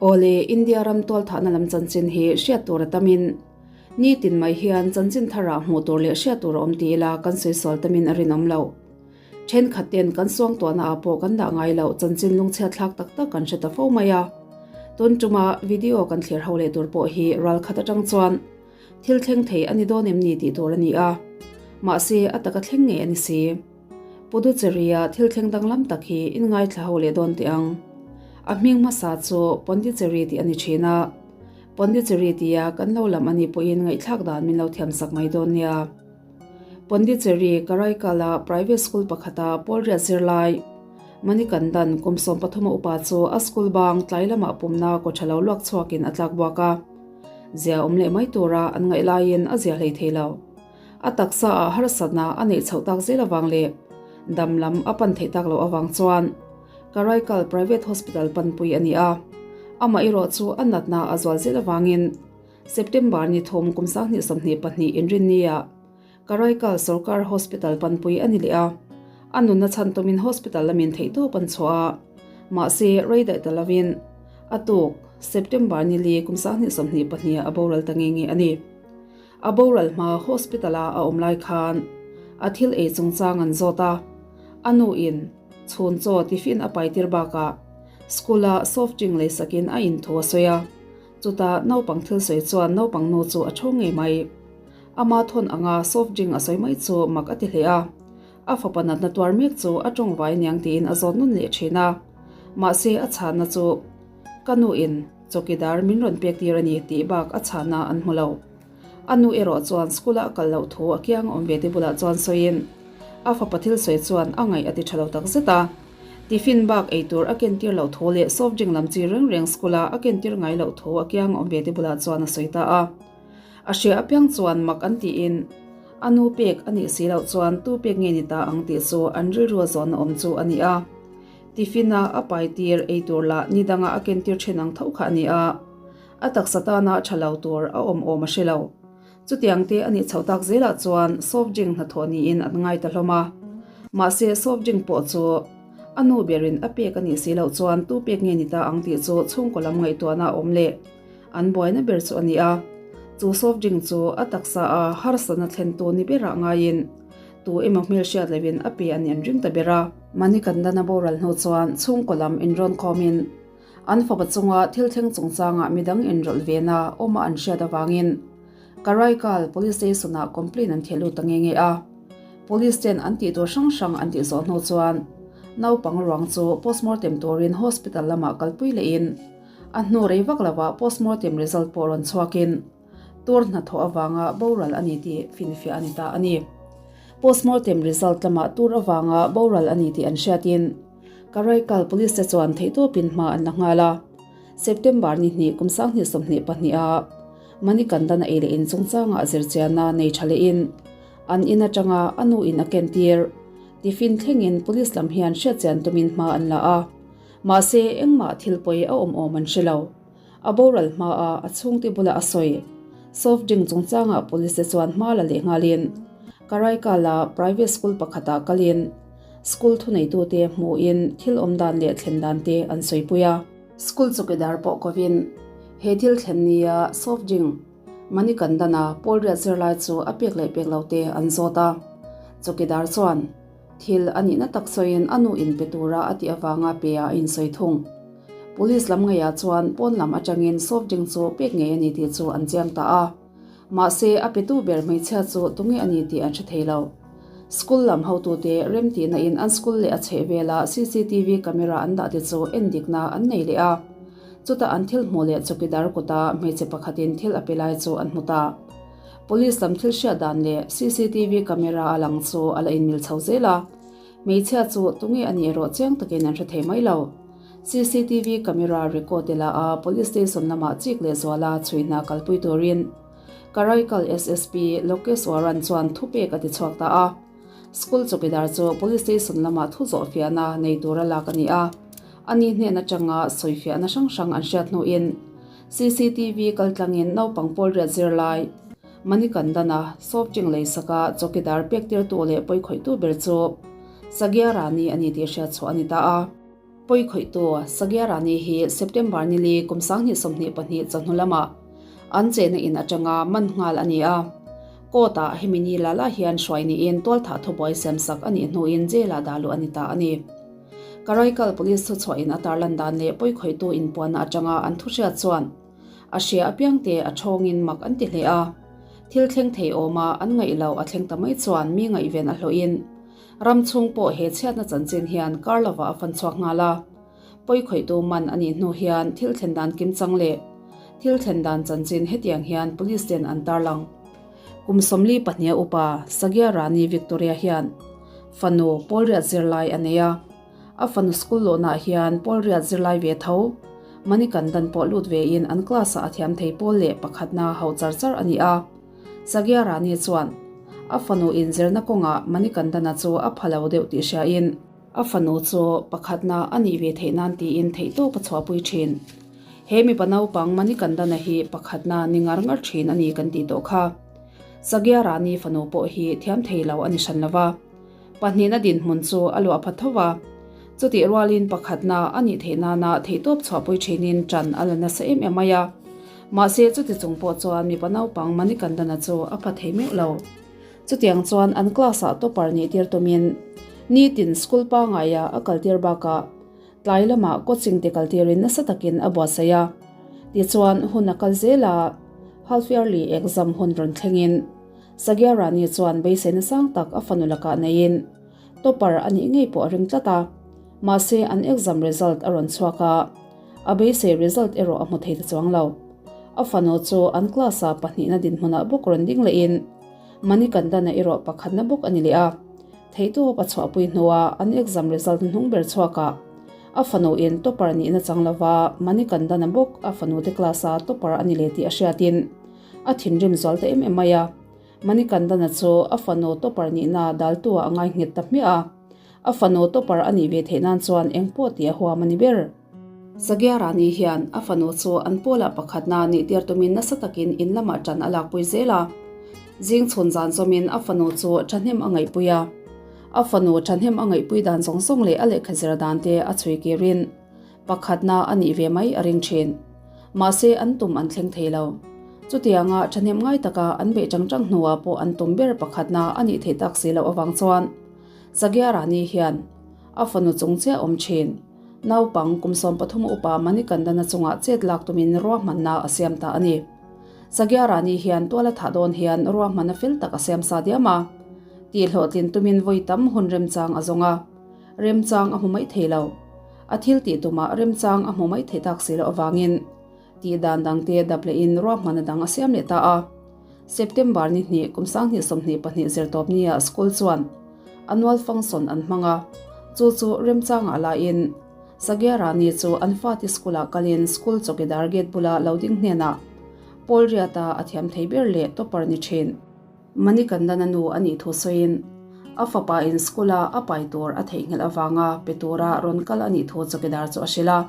Awle, India ram tualthahna lam chanchin hi hriat tur a tamin, nitin mai hian chanchin tharah hmuh tur leh hriat tur a awm ti ila kan sawi sual tamin a rinawm loh. Thenkhat ten kan suangtuahna ah pawh kan dah ngai loh chanchin lungchhiat thlak tak tak kan hre ta fo mai a. Tun tuma video kan thlir ho leh tur pawh hi ral khat atang chuan thil thleng thei a ni dawn em ni tih tur a ni a. Mahse a taka thleng ngei a ni si. Puducherry-a thil thleng danglam tak hi in ngaithla ho leh dawn teh ang. A hming hmasa chu Pondicherry tih a ni thin a. Pondicherry tia kan lo lam a nih pawhin ngaihthlak dan min lo thiam sak mai dawn nia. Pondicherry, Karaikal-a private school pakhata pawl riat zirlai Manikandan kum 13 a upa chu a school bang tlai lamah pumna kaw tha lo luak chhuakin a tlak buak a. Zia awm leh mai tura an ngaih laiin a zia hlei thei lo. A taksa ah harsatna a neih chhoh tak zel avang leh dam lam a pan theih tak loh avang chuan Karaikal Private Hospital panpui a ni a. Amah erawh chu a natna a zual zel avangin September ni thum kum 2022 inrinnia Karaikal Sorkar Hospital panpui a ni leh a, a nunna chhan tumin hospital lamin theihtawp an chhuah a, mahse rei daih ta lovin a tuk September ni li kum 2022 ah a boral ta nge nge a ni. A boral hma hospital a a awm lai khan a thil ei chungchang an zawt a, a nu in chhun chaw tiffin a pai tir bakah school a soft drink leisakin a inthu a sawi a. Chutah naupang thil sawi chuan naupang nu chu a tho ngei mai. Ama thawn anga soft drink a sawi mai chu mak a ti hle a. A fapa natna tuar mek chu a tawng vai niang tiin a zawt nun leh thin a. Mahse a chhanna chu ka nu in chawkidar min rawn pek tir a ni tih bak a chhanna an hmu lo. A nu erawh chuan school a a kal loh thu a kiang awm ve te bulah chuan sawiin a fapa thil sawi chuan a ngaih a ti tha lo tak zet a. Tiffin bak ei tur a kentir loh thu leh soft drink lam chi reng reng school a a kentir ngai loh thu a kiang awm ve te bulah chuan a sawi ta a. A hria apiang chuan mak an tiin a nu pek a nih si loh chuan tu pek nge ni ta ang tih chu an rilru a zawn awm chu a ni a. Tiffin a a pai tir ei tur lah ni danga a kentir thin ang tho kha a ni a. A taksa tana tha lo tur a awm awm a hre lo. Chutiang te a nih chhoh tak zelah chuan soft drink hnathawh niin an ngai ta hlawm a. Mahse soft drink pawh chu a nu berin a pek a nih si loh chuan tu pek nge ni ta ang tih chu chhungkaw lam ngaihtuahna a awm leh an buaina ber chu a ni a. Chu soft drink chu a taksa a harsatna thlentu ni berah ngaiin tu emaw hmelhriat loin a pe a nih an ring ta ber a. Manikandana boral hnu chuan chhungkaw lam inrawn khawmin An fapa chunga thil thleng chungchangah midang inrawlh vena awma an hriat avangin Karaikal Police Station-ah complaint an theh lut ta nge nge a. Police ten an tih tur hrang hrang an tih zawh hnu chuan naupang ruang chu postmortem turin hospital lamah kalpui lehin a hnu rei vak lovah postmortem result pawh rawn chhuakin tur hnathawh avanga boral a ni tih finfiah a ni ta a ni. Postmortem result lamah tur avanga boral a ni tih an hriatin Karaikal Police te chuan theihtawpin hma an la nghal a. September ni hnih kum 2022 ah Manikandana ei leh in chungchangah zirchianna nei tha lehin an in atanga a nu in a kentir tiffin thlengin police lam hian hriatchian tumin hma an la a. Mahse engmah thil pawi a awm awm an hre lo. A boral hmaa a chhungte bula a sawi. Soft drink chungchangah police te chuan hma la leh nghalin Karaikal-a private school pakhatah kalin school thuneitute hmuhin thil awm dan leh thlen dan te an sawipui a. School chawkidar pawh kovin he thil thlen nia soft drink Manikandana pawl riat zirlai chu a pek leh pek lo te an zawt a. Chawkidar chuan thil a nihna tak sawiin a nu in pe tura a tih avanga pe ah a insawi thung. Police lam ngeiah chuan pawn lam atangin soft drink chu pek ngei a ni tih chu an chiang ta a. Mahse, a petu ber hmeichhia chu tunge a ni tih an hre thei lo. School lam hotute remtihna in an school leh a chhehvela cctv camera an dah te chu endikna an nei leh a. Chutah an thil hmuh leh chawkidar kuta hmeichhe pakhatin thil a pe lai chu an hmu ta. Police lam thil hriat dan leh cctv camera a lang chu a la inmil chho zel a. Hmeichhia chu tunge a nih erawh chiang takin an hre thei mai lo. Cctv camera record te la a police station lamah chik leh zuala chhui hna kalpui turin Karaikal SSP Lokeswaran chuan thupek a ti chhuak ta a. School chawkidar chu police station lamah thu zawh fiahna nei tura lak a ni a. Ani hnen atanga sawi fiahna hrang hrang an hriat hnuin cctv kaltlangin naupang pawl riat zirlai Manikandana soft drink lei saka chawkidar pek tirtu leh pawikhawihtu ber chu Sagya Rani a ni tih hriat chhuah a ni ta a. Pawikhawihtu Sagya Rani hi September nili kum 2022 chawhnu lamah an chehna in atanga man nghal a ni a. Court-ah hemi ni la la hian hruai niin tualthah thubuai siamsak a nih hnuin jail-ah dah luh a ni ta a ni. Karaikal Police thuchhuahin a tarlan dan leh pawikhawihtu inpuanna atanga an thuhriat chuan a hria apiangte a thawngin mak an ti hle a. Thil thleng thei awma an ngaih loh a thleng ta mai chuan mi ngaihven a hlawhin ram chhung pawh he chhiatna chanchin hian kar lovah a fan chhuak nghal a. Pawikhawihtu man a nih hnu hian thil thlen dan kimchang leh thil thlen dan chanchin hetiang hian police ten an tarlang. Kum 42 a upa Sagya Rani Victoria hian fanu Pawlriat zirlai a nei a. A fanu school lawhnah hian Pawlriat zirlai ve tho Manikandan pawh lut vein an class-ah a thiam thei pawl leh pakhatna hauh char char a ni a. Sagya Rani chuan a fanu inzirna kawngah Manikandana chu a pha lo deuh tih hriain, A fanu chu pakhatna a nih ve theih nan tiin theihtawp a chhuahpui thin. He mipa naupang Manikandana hi pakhatna ni ngar ngar thin a ni kan tih tawh kha. Sagya Rani fanu pawh hi thiam thei lo a ni hran lo va. Pahnihna dinhmun chu a luah pha tho va. Chutih rualin pakhatna a nih theih nana theihtawp chhuahpui thinin ṭan a la nasa em em mai a. Mahse chuti chung pawh chuan mipa naupang Manikandana chu a pha thei meuh lo. Chutiang chuan an class-ah topper nih tir tumin nitin school pangaia a kaltir bakah tlai lamah coaching te kaltirin nasa takin a buatsaih a. Tichuan hun a kal zel a, half yearly exam hun rawn thlengin Sagya Rani chuan beiseina sang tak a fanu lakah neiin topper a nih ngei pawh a ring tlat a. Mahse an exam result a rawn chhuak a, a beisei result erawh a hmu thei ta chuang lo. A fanu chu an class-ah pahnihna dinhmunah bawk rawn ding lehin Manikandana erawh pakhatna bawk a ni leh a, theihtawp a chhuahpui hnuah an exam result hnung ber chhuakah a fanu in topper nihna chang lova Manikandana bawk a fanute class-a topper a ni leh tih a hriatin a thinrim zual ta em em mai a. Manikandana chu a fanu topper nihna daltu-ah a ngai nghet ta hmiah a, a fanu topper a nih ve theih nan chuan engpawh tih a huam a ni ber. Sagya Rani hian a fanu chu an pawlah pakhatna nih tir tumin nasa takin in lamah ṭan a lakpui zel a. Zing chhun zan zawmin a fanu chu ṭhahnem a ngaihpui a. A fanu ṭhahnem a ngaihpui dan zawng zawng leh a lehkha zir dan te a chhui kirin pakhatna a nih ve mai a ring ṭhin. Mahse an tum an thleng thei lo. Chutianga ṭhahnem ngai taka an beih ṭang ṭang hnuah pawh an tum ber pakhatna a nih theih tak si loh avang chuan Sagya Rani hian a fanu chung chiah awm ṭhin. Naupang kum 13 upa Manikandana chungah chet lak tumin ruahmanna a siam ta a ni. Sagya Rani hian tual a thah dawn hian ruahmanna fel tak a siam sa diam a. Tih hlawhtlin tumin vawi tam hun remchang a zawng a, remchang a hmu mai thei lo. A thil tih tumah remchang a hmu mai thei tak si loh avangin tih dan dangte dap lehin ruahmanna dang a siam leh ta a. September ni hnih kum 2022 zirtawp nia school chuan annual function an hmang a, chu chu remchangah lain Sagya Rani chu an fate school-ah kalin school chawkidar gate bula lo ding hnenah Paul Riata a thiam thei ber leh topper ni thin. Manikandana nu a nih thu sawiin a fapa in school-a a pai tur a theihnghilh avanga pe tura rawn kal a nih thu chawkidar chu a hrilh a.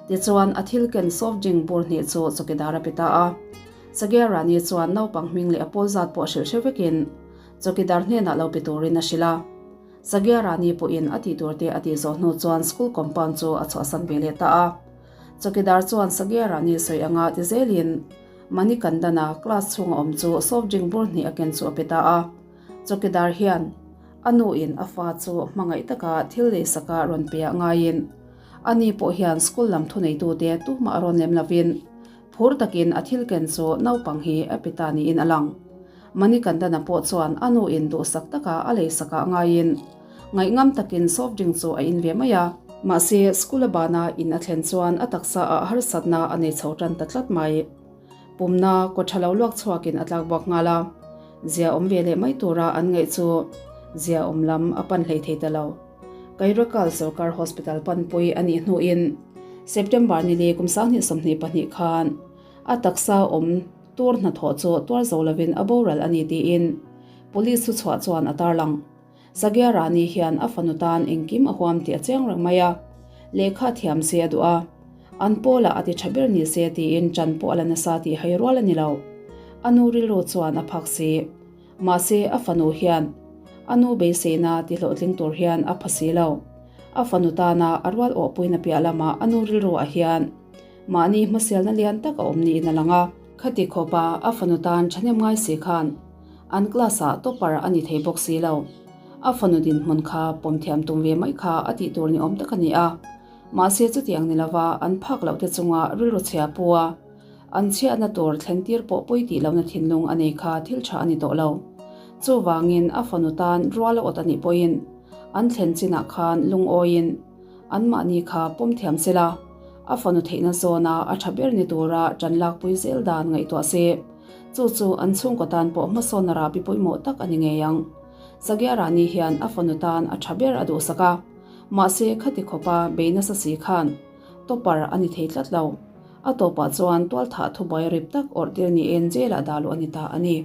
Tichuan a thil ken soft drink bur hnih chu chawkidar a pe ta a. Sagya Rani chuan naupang hming leh a pawl zat pawh hrilh hre vekin Chawkidar hnenah lo pe turin a hrilh a. Sagya Rani pawhin a tih turte a tih zawh hnu chuan school compound chu a chhuahsan ve leh ta a. Chawkidar chuan Sagya Rani sawi anga ti zelin Manikandana class chhunga awm chu soft drink bur hnih a ken chu a pe ta a. Chawkidar hian a nuin a fa chu hmangaih taka thil leisaka rawn pe ah ngaiin ani pawh hian school lam thuneitute tumah a rawn lem lovin phur takin a thil ken chu naupang hi a pe ta niin a lang. Manikandana pawh chuan a nu in duhsak taka a leisak ah ngaiin ngaihngam takin soft drink chu a in ve mai a. Mahse, school a bana in a thlen chuan a taksa ah harsatna a nei chho tan ta tlat mai. Pumna kaw tha lo luak chhuakin a tlak buak nghal a, zia awm ve leh mai tura an ngaih chu zia awm lam a pan hlei thei ta lo. Kairakal Sorkar Hospital panpui a nih hnuin September ni li kum 2022 khan a taksa awm Tur hnathawh chu tuar zo lovin a boral a ni tiin Police thuchhuah chuan a tarlang. Sagya Rani hian a fanu tan engkim a huam tih a chiang reng mai a, lehkha thiam se a duh a, an pawlah a ti tha ber ni se tiin ṭan pawh a la nasa tih hai rual a ni lo. A nu rilru chuan a phak si. Mahse a fanu hian a nu beiseina ti hlawhtling tur hian a pha si lo. A fanu tana a rual awhpuina piah lamah a nu rilruah hian mahni hmasialna lian tak a awm niin a lang a. Khati khawpa a fanu tan thahnem ngai si khan an class-ah topper a ni thei bawk si lo. A fanu dinhmun kha pawm thiam tum ve mai kha a tih tur ni awm tak a ni a. Mahse chutiang ni lova an phak loh te chunga rilru chhia pu a, an chhiatna tur thlen tir pawh pawi tih lohna thinlung a nei kha thil tha a ni tawh lo. Chuvangin a fanu tan rual a awt a nih pawhin an thlen chinah khan lungawiin anmahni kha pawm thiam se la, a fanu theihna zawna a tha ber ni tura tan lakpui zel dan ngaihtuah se, chu chu an chhungkaw tan pawh hmasawnna rahbi pawimawh tak a ni ngei ang. Sagia Rani hian a fanu tan a tha ber a duhsak a. Mahse, khati khawpa bei nasa si khan topper a ni thei tlat lo. A tawpah chuan tualthah thubuai rip tak awrh tir niin jail-ah dah luh a ni ta a ni.